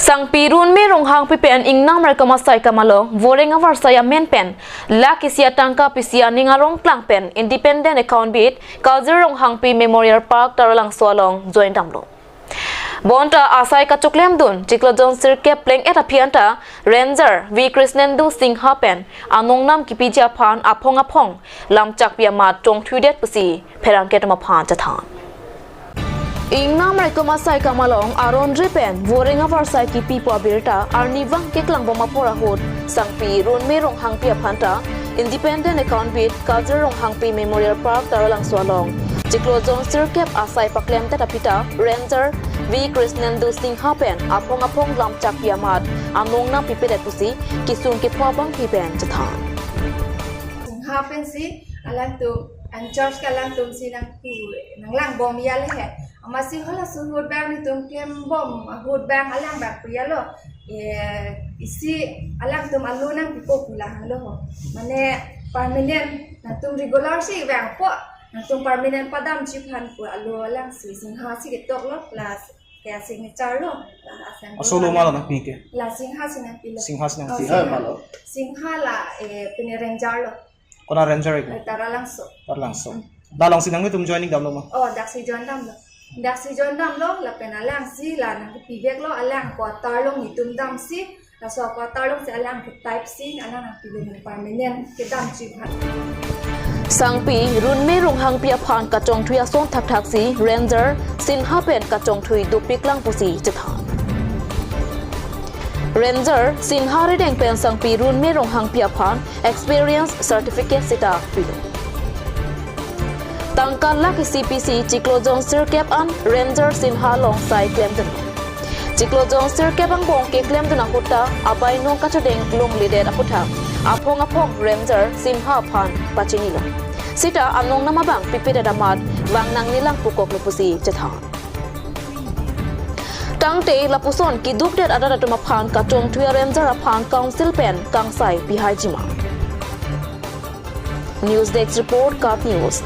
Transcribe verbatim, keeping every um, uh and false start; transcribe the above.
Sangpi Runme Ronghangpi pen ingnam raikom asai akam along voreng avarsai amen pen lakh isi atangka pisi aning arong klang pen Independent Account Beat Kajir Ronghangpi Memorial Park Taralangso along join damlo. Bonta asai kachoklemdun Chiklo Zone sirkep pleng-et aphi anta Ranger V Krishnendu Singha pen anongnam kipiji aphan aphong aphong lamchakpi amat chongthuidet pusi pherangke atum aphan chethan. Ingnam raikom asai akam along aron ri pen voreng avarsai kipipo abirta arnivang keklang bom apor ahut Sangpi Runme Ronghangpi aphanta Independent Account Beat Kajir Ronghangpi Memorial Park Taralangso along Chiklo Zone sirkep asai paklemdet aphi ta Ranger V Krishnendu Singha pen aphong aphong lamchakpi amat anongnam pipedet pusi kisung kepho abangpi pen chethan. Singha pensi alangtum, in charge ke alangtum si nangpu, nanglang bom ya le he. Amatsi halaso ahut bang netum klem bom ahut bang alang bang pu ya lo. Eh, isi alangtum alo nangpipo pu la hanglo ho. Mane permanent nangtum regular si bang po. Nangtum permanent padamji aphan pu alo alangsi Singha si ketok lo, plus ke signature lo. La asam Aso lo ma lo nangpi ke? La Singha si nangpilo. Singha si nangpi. Oh, Singha. Singha ma lo. Singha la, eh, pine Ranger lo. Konat Ranger ke? Eh, Taralangso. Taralangso. Hmm. Dak alongsi nanglitum joining damlo ma? Oh, daksi join damlo. Daksi join damlo, lapen alangsi la nangpivek lo, alang quarter along netum damsi, laso quarter alongsi alang ke type si, alang nangpivek permanent kedamji aphan. Sangpi Runme Ronghangpi aphan kachongthui ason thakthaksi Ranger Singha pen kachongthui dopiklang pusi chethan. Ranger Singha arideng pen Sangpi Runme Ronghangpi aphan experience certificate sita pilo. Tangka lakh isi pisi Chiklo Zone sirkep an Ranger Singha along sai klemdun. Chiklo Zone sirkep angbong keklemdun ahut ta abainong kachodeng longledet aputhak aphong aphong Ranger Singha aphan pachinilo. Sita anongnam abang pipedet amat vang nangnelang pukoklo pusi chethan. Tangte lapuson kidukdet adat atum aphan kachongthui a Ranger aphan council pen kangsai pihaijima. News Desk Report, KAT News.